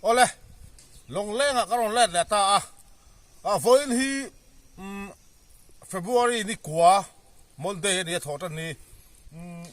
Awle, Lawnglengah ka rawn let leh ta a, a vawiin hi umm February ni kua Monday a ni a thawh tan ni. Umm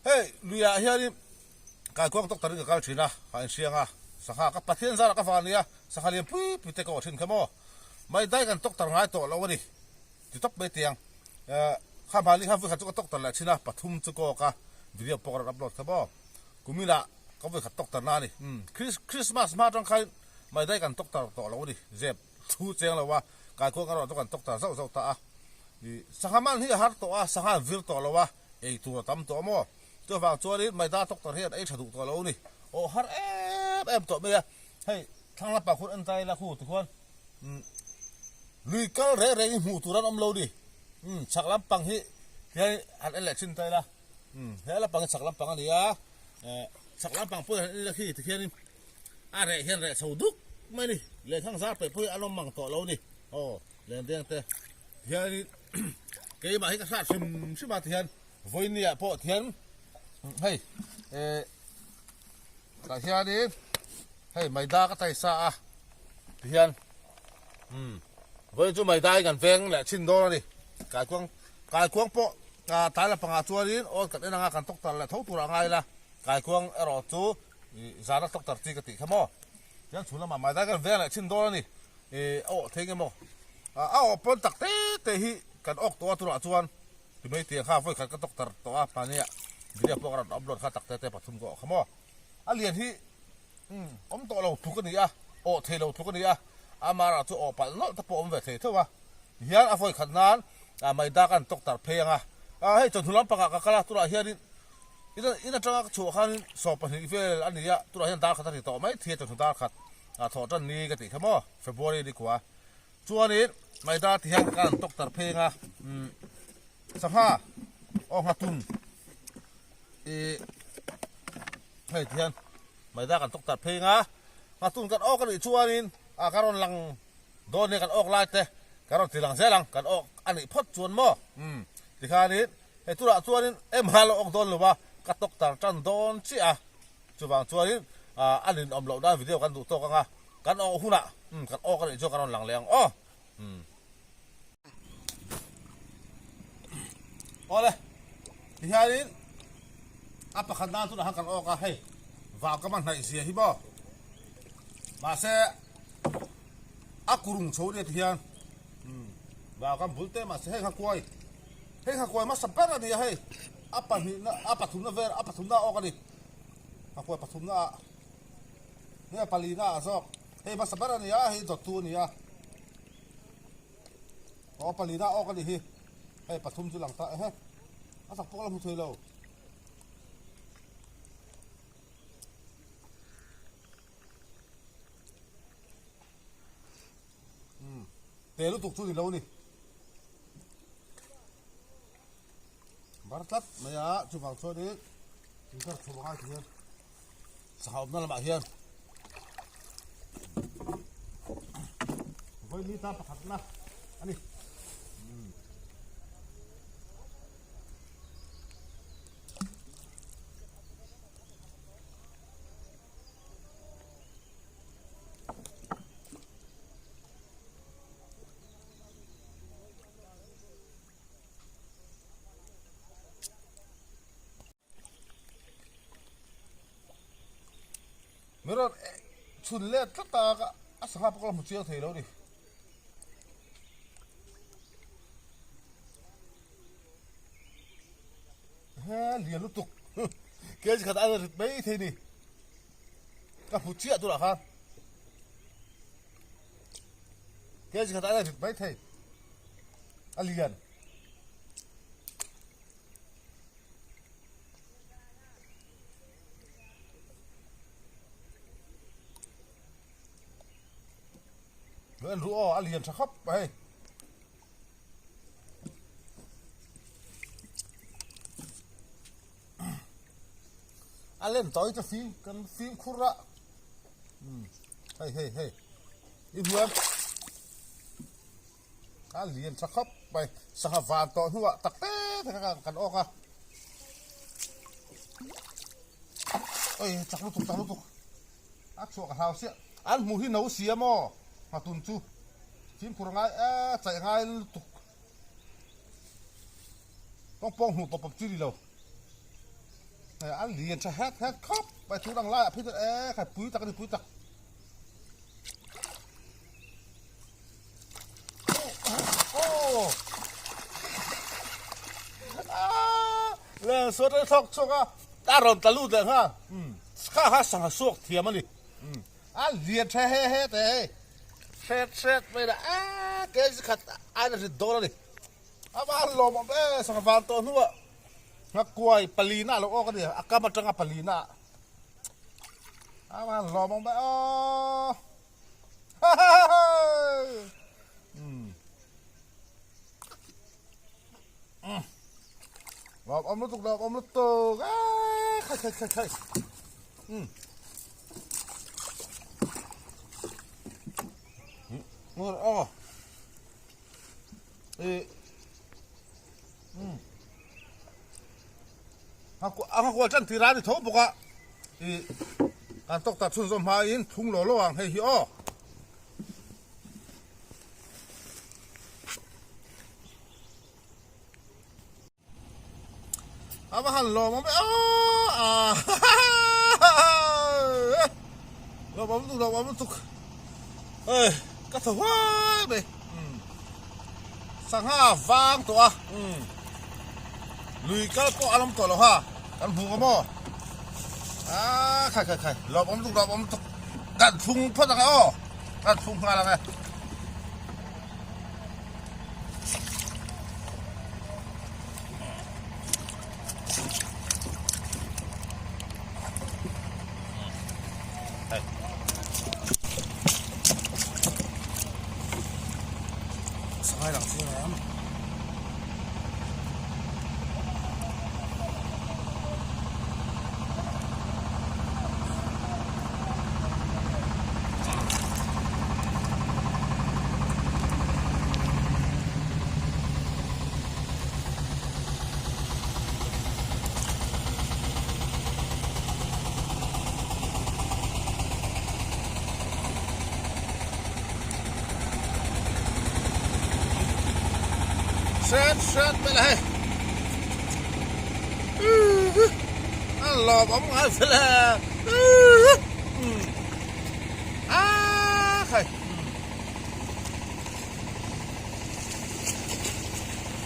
hei luiah hianin kaikuang tawk tarin ka kal thin a, ka inhriang a, sangha ka Pathian zarah ka vang a nia, sangha lian pui pui te ka aw thin kha maw. Maidai kan tawk tar ngai tawh lo a ni. Ti tawp mai tiang. Kha hmani kha vawikhat chu ka tawk tar leh thin a, pathum chu ka awk a, video pawh ka rawn upload kha maw. Kuminah ka vawikhat tawk tarna a ni. Christmas hma atang khan maidai kan tawk tar tawh lo a ni. Zep thu cheng lo a, kaikuang erawh chu kan tawk tar zauh zauh ta a. Sangha man hi a har tawh a, sangha an vir tawh lo a, ei tur a tam tawh a maw. Chuvang chuanin maida tawk tar hi an ei tha duh tawh lo a ni. Aw har em em tawh mai a. Hei thlang lampang khuan en ta ila khu tikhuan lui kal reng reng hi hmuh tur an awm lo ni. Chhak lampang hi hian han en leh thin ta ila. He lampang hi chhak lampang a ni a, chhak lampang pawh hi han en ila khi tikhianin a reh hian reh chho duk mai a ni. Lehkhang zar peih pawh hi an awm mang tawh lo a ni. Aw lendeng te tihianin keimah hi ka hrat hrim hrim a tihian vawinia pawh tihian hei tah hianin hei maida ka taisa a tihian umm vawiin chu maida hi kan veng leh chhin dawn a ni kaikuang kaikuang pawh ah tlai lampangah chuanin awn kan en anga kan tawk tar leh tho turah a ngai ila kaikuang erawh chu ih zana tawk tar chi ka tih kha maw tihian chhun lamah maida hi kan veng leh chhin dawn a ni ih a awh thei nge maw ah a awh pawn tak te te hi kan awk tawh a tunah chuan ti mai tiang kha vawikhat ka tawk tar tawh a hmania video pawh ka rawn upload kha tak te te pathum ka awh kha maw a lian hi Umm, awm tawh lo tluk a ni a, awh thei lo tluk a ni a, amah chu awh palh nawlh te pawh awm ve thei tho a, tihian a vawi khat nan maida ka han tawk tar phei ang a, hei chawhnu lampangah ka kal a, tunah hianin in in atanga ka chhuah khanin 12 vel a ni a, tunah hian dar khat a ri tawh mai thei a, chawhnu dar khat thawh tan ni ka tih kha maw, February ni kua chuanin maida tihian ka han tawk tar phei ang a, umm sangha aw nghatun ih hei tihian. Maida kan tawk tar phei nga, nghatun kan awk a nih chuanin ah ka rawn lang dawn nia kan awk lai te ka rawn ti lang zel ang, kan awk a nih phawt chuan maw umm tikhanin hei turah chuanin emha lo awk dawn lo a, ka tawk tar tan dawn chiah a, chuvang chuanin ah a ninawm loh nan video kan duh tawk ang a, kan awh hunah umm kan awk a nih chuan ka rawn lang leh ang aw umm. Awle tihianin a pakhat nan tunah khan kan awk a hei vau ka man hnaih zia hi maw mahse a kurung chho nia tihian vau kan bul te mahse hei kha kuai hei kha kuai hmasa ber a ni a hei a pahnihna a pathumna vel a pathumna a awk a ni a kuai pathumna ah hei a palina ah zawk hei hmasa ber a ni a hei dawttu a ni a. Aw palina awk a nih hi hei pathum chu lang ta ehe a sak pawh ka la hmu thei lo. Umm te lutuk chu ni lo ni bar tlat mai a chuvang chuanin inkar chhuah angai thei hian. Sangha awmna lamah hian vawi ta pakhatna a ni. Mirror chhun let tlat a ka a sangha pawh ka la hmu chiang thei lo ni. He lian lutuk kg khat a rit mai thei ni. Ka hmu chiah turah khan kg khat a rit mai thei a lian. Lo en ru aw a lian tha khawp mai hei. A len tawi chu fim kan fimkhur a hei hei hei i hmu em. A lian tha khawp mai, sangha van tawh hnuah tak te te kha kan awk a. Oi chak lutuk chak lutuk. A chhuah ka hlau chiah. An hmuh hi no si a maw? Nghatun chu fimkhur a ngai e, chaih a ngai lutuk. Pawng pawng hmuh pawp pawp chi ni lo. Hei a lian tha het het khawp mai tun ang laiah phei chuan e khai pui tak a ni pui tak. Le suat a thlawk chhuak a, a rawn tla lut leh nghal. Kha kha sangha suak thiam a ni. A lian tha he he teh hei. Hret hret mai la a kg khat ain a rit dawn a ni. A van lawmawm e sangha van tawh hnuah nghakuai palina a lo awk a ni a kam atanga palina a van lawmawm e aw. Lawm awm lutuk lawm awm lutuk khai khai khai khai ngur aw e a kual tan tira ni tho bawk a i kan tawk ta chhunzawm hmain thlung law law ang hei hi aw. A va han lawm awm e aw lawm awm lutuk lawm awm lutuk ei ka thaw huai mai sangha vang tawh a lui kal pawh a lawm tawh lo ha kan hmu ang maw a khai khai khai lawm awm lutuk lawm awm lutuk kan thlung phawt ang e aw kan thlung nghal ang e. Sangai lang chiang em. Hret hret mai la hei a lawm awm ngai fel e a khai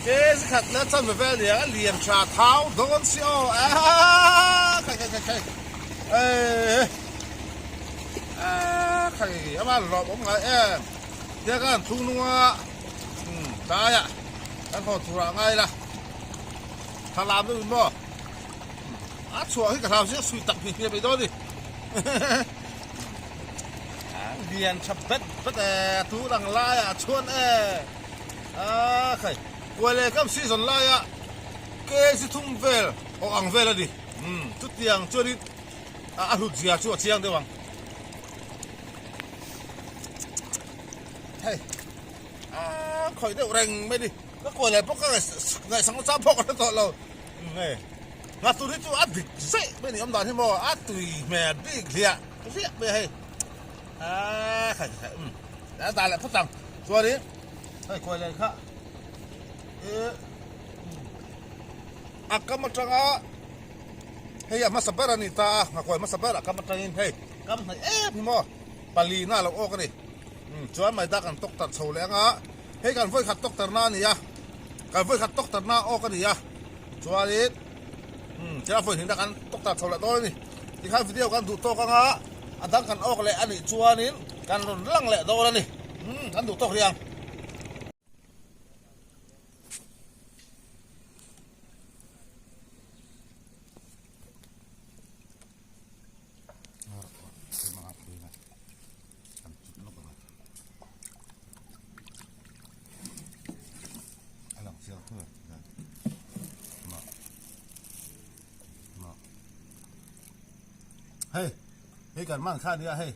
Ke zikhat la chan ve vel nia a lian tha thau dawn si aw aaa khai khai khai khai eee aaa khai a van lawm awm ngai em tia ka han thung nung a umm tlaiah kan haw tur ah ngai la thla lam deuh in maw a chhuah hi ka hlau zia sui tak hnih hnih a bei dawn a ni a lian tha bet bet e tun ang laiah chuan e. A khai, kuai leh kam season laia kg thum vel awh ang vel a ni. Umm, chutiang chuanin a hlut zia chu a chiang deuh ang. Hei, a khawih deuh reng mai ni. Ka kuai leh pawh ka ngaihsak na chang pawh ka hre tawh lo. Umm hei, nghatur hi chu a dik zeih mai ni awm dan hi maw, a tui hmel bik hliah hliah mai a hei. A khai khai, umm, a dah leh phawt ang. Chuanin hei khuai leh kha ih a kam atanga hei a hmasa ber a ni ta a nghakuai hmasa ber a kam atangin hei kam hnaih em hi maw pali na a lo awk a ni chuan maida kan tawk tar chho leh anga hei kan vawi khat tawk tar na a ni a kan vawi khat tawk tar na a awk a ni a chuanin chuan vawi hnihna kan tawk tar chho leh dawn a ni tikhan video kan duh tawk anga a dang kan awk leh a nih chuanin kan rawn lang leh dawn a ni. Umm kan duh tawk rih ang. Hei, hei kan man kha nia hei.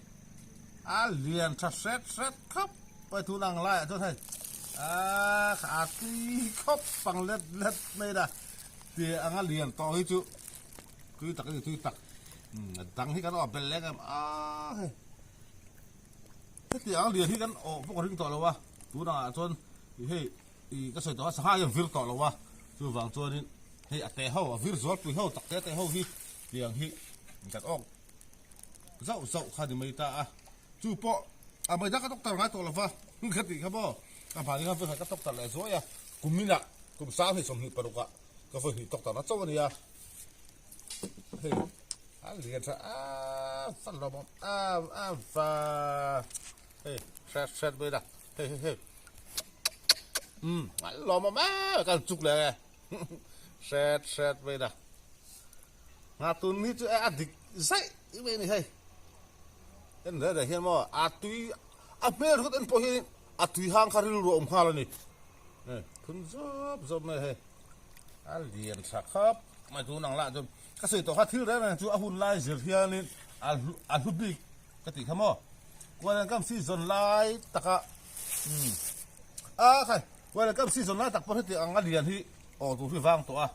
A lian tha hret hret khawp mai tun ang laiah chuan hei a tui khawp ang let let mai a tih anga lian tawh hi chu tui tak a ni tui tak. A dang hi kan awh belh leh em a hei. Hetiang lian hi kan awh pawh ka ring tawh lo a, tunah ah chuan hei ih ka sawi tawh a sangha hian vir tawh lo a, chuvang chuanin hei a te ho a vir zual pui ho tak te te ho hi tiang hi kan awk zauh zauh kha ni mai ta a, chu pawh a mai dang ka tawk tar ngai tawh lo va ka tih kha maw ka hmani khan vawikhat ka tawk tar leh zuai a, kum inah kum 2026 ah ka vawihnih tawk tarna chauh a nia. Hei a lian tha a fan lo bawk a a va hei hret hret mai la hei hei hei um a lawm awm em kan chuk leh e hret hret mai la nga tun hi chu a dik zaih mai a ni hei en reh reh hian maw a tui a hmel ringawt en pawh hian a tui hang kha rilru a awm nghal a ni hei phun zawp zawp mai a hei. A lian tha khawp mai tun ang lah chuan ka sawi tawh kha thil reng reng chu a hun lai zir hianin a hlu a hlu bik ka tih kha maw Kuala season lai taka umm a khai Kuala season lai tak pawh heti ang a lian hi aw tur hi vang tawh a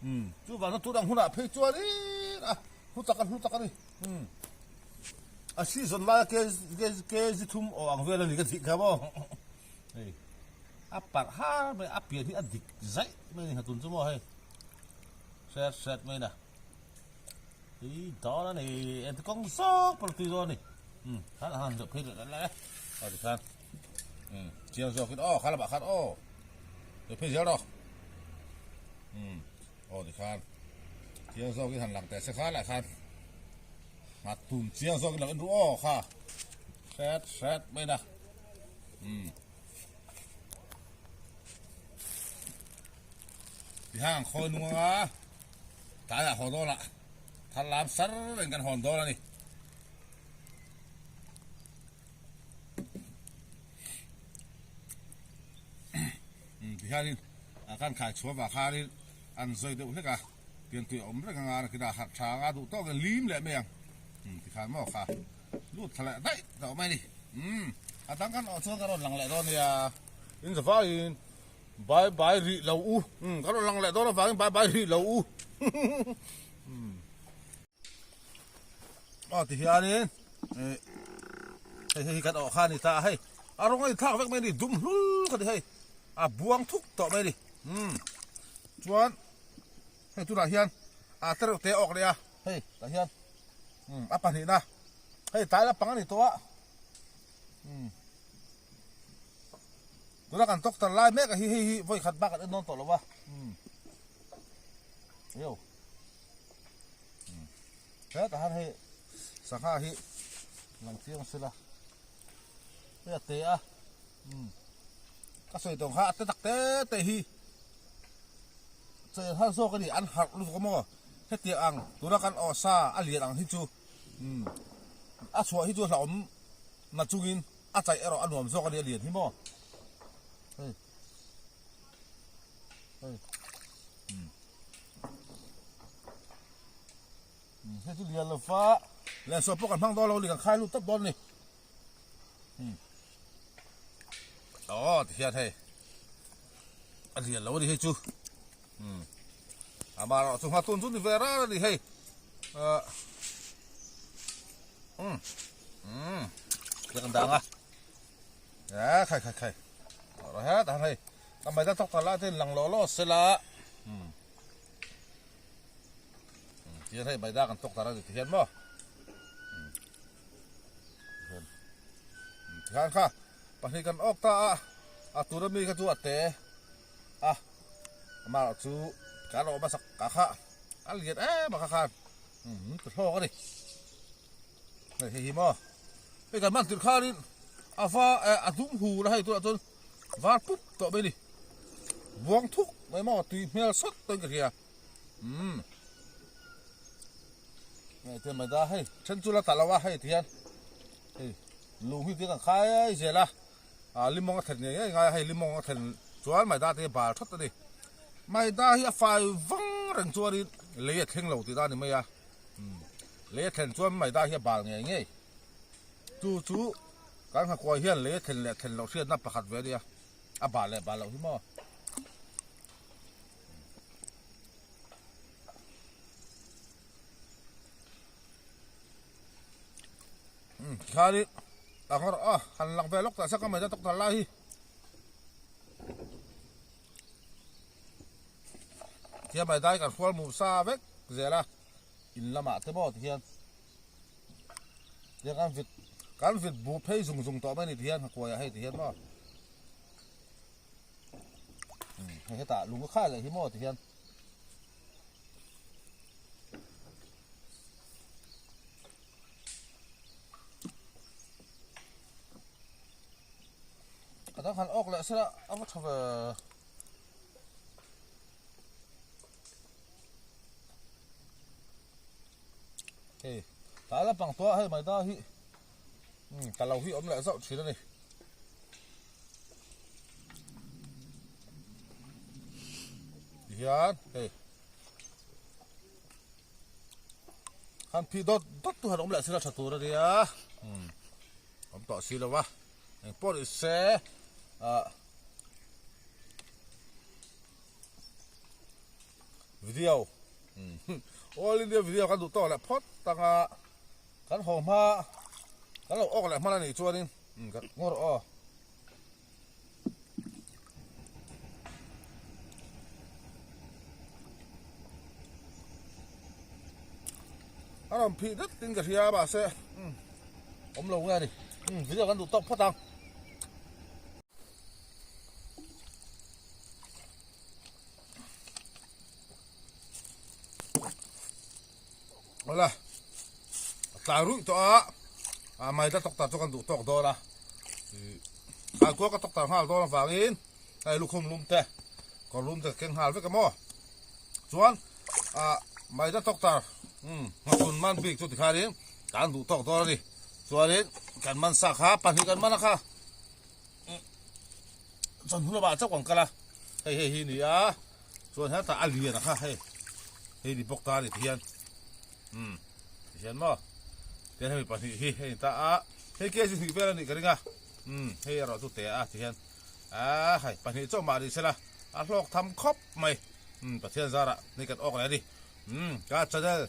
umm chuvang chuan tun ang hunah phei chuanin a hlu tak a hlu tak a ni umm a season laia kg thum aw ang vel a ni ka tih kha maw hei. A parh har mai a pian hi a dik zaih mai a ni nghatun chu maw hei hret hret mai na tui dawn a ni engti kawng zawk pawh tui dawn a ni um khan a han zawh phei leh leh a ti khan um chiang zawk in aw kha lamah khan aw zawh phei zel rawh um aw ti khan chiang zawk in han lang teh se kha lah khan nghatun chiang zawk in lo en ru aw kha hret hret mai na um. Tihang khawi nung anga tlaiah haw dawn ah thar lam sar reng kan hawn dawn a ni. Tihianin a kan khai chhuah vang khanin an zawi deuh hlek a, piantui a awm reng anga nakinah harh tha anga duh tawkin lim leh mai ang. Tikhan maw kha lut thla leh daih tawh mai a ni. Umm a dang kan awh chuan ka rawn lang leh dawn nia. In zavaiin bye bye rih lo u. Umm ka rawn lang leh dawn avangin bye bye rih lo u. Umm aw ti hianin eh hei hei hi kan awh kha a ni ta a hei a rawng a inthlak vek mai a ni dum hlul ka ti hei a buang thuk tawh mai a ni. Umm chuan hei tunah hian a tereuh te a awk leh a hei tah hian umm a pahnihna hei tlai lampang a ni tawh a. Umm tuna kan doctor lai mek a hi hei hi vawi khat bak an en dawn tawh lo va umm eo umm hetah hian hei sangha hi lang chiang sela hei a te a umm ka sawi tawh kha a te tak te te hi chei har zawk a ni an harh lutuk a maw hetiang ang tuna kan awh sa a lian ang hi chu. Umm a chhuah hi chu hlauhawm na chungin a chaih erawh a nuam zawk a ni a lian hi maw hei hei umm umm hei chu lian lo fa lensawh pawh kan hmang dawn lo a ni kan khai lut tawp dawn a ni umm aw tihian hei a lian lo a ni hei chu. Umm amaherawh chu nghatun chu ni ve rar a ni hei ahh umm umm tiang an dang a eh khai khai khai rawh hetah hian hei a mai dang tawk tak lai te in lang lawh lawh sela umm tihian hei maida kan tawk tar a ni tihian maw umm tihian tihian kha pahnih kan awk ta a a tura mi kha chu a te. A amah chu kan awm hmasak ka kha a lian em a kha khan umm ti hlawk a ni hei hei hi maw hei kan hman tirh khanin a va eh a dum hu la hei tunah chuan var pup tawh mai a ni buang thuk mai maw tui hmel sawt tawhin ka hria umm hei te mai da hei then chu la ta lo a hei ti hian hei lung hi tiang kan khai zel a. Ah limawng a thlen ngei ngei ngai a, hei limawng a thlen chuan maida te hi a bal that a ni. Maida hi a fai vang reng chuanin lei a thleng lo tih dan a ni mai a, umm lei a thlen chuan maida hi a bal ngei ngei. Chu chu kan nghakuai hian lei a thlen leh thlen loh hriatna pakhat ve a nia, a bal leh bal loh hi maw. Tikhanin a ngawr a, han lang ve lawk tah se ka maida tawk tar lai hi. Tihian maida hi kan hrual mum sa vek zel a, in lamah te maw tihian tihian kan vit kan vit buh phei zung zung tawh mai a ni tihian nghakuaiah hei tihian maw. Hei hetah lung a khai leh hi maw tihian. A dang han awk leh sela a va tha ve. Hei tlai lampang tawh a hei maida hi ta lo hi awm leh zauh thin a ni. Tihian hei han phih dawt dawt tu han awm leh sila tha tur a nia awm tawh si lo va eng pawh ni se ah video all india video kan duh tawk leh phawt tanga kan haw hma kan lo awk leh hman a nih chuanin kan ngawr aw. A rawn phih dat in ka hria mahse awm lo nge a ni video kan duh tawk phawt ang. Awle a tlai ruih tawh a a maida tawk tar chu kan duh tawk dawn a tlai kual ka tawk tar nghal dawn avangin hei lukhum lum te kawr lum te ka keng nghal vek a maw chuan a maida tawk tar nghakun man bik chu tikhanin kan duh tawk dawn a ni chuanin kan man sa kha pahnih kan man a kha chawhnu lamah chauh kan kal a hei hei hi ni a. Chuan hetah a lian a kha hei hei ni bawk ta a ni tihian umm tihian maw tihian hemi pahnih hi hei ni ta a hei kg hnih vel a nih ka ring a umm hei erawh chu te a tihian aaa hei pahnih chauh mah ni sela a hlawk tham khawp mai umm Pathian zarah hei kan awk leh a ni umm ka channel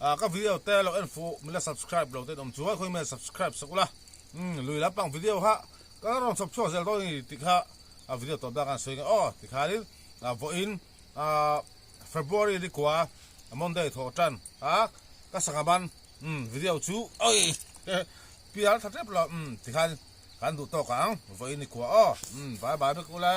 ah ka video te lo en fuh min la subscribe lo te in awm chuan khawi mai subscribe sak ula umm lui lampang video kha ka la rawn chhawp chhuak zel dawn a ni tih kha a video tawp dak an sawi nge aw tikhanin vawiin February ni kua Monday thawh tan a ka sangha ban video chu oi pial tha tep lo tikhan kan duh tawk ang vawiin ni kua aw bye bye vek ula.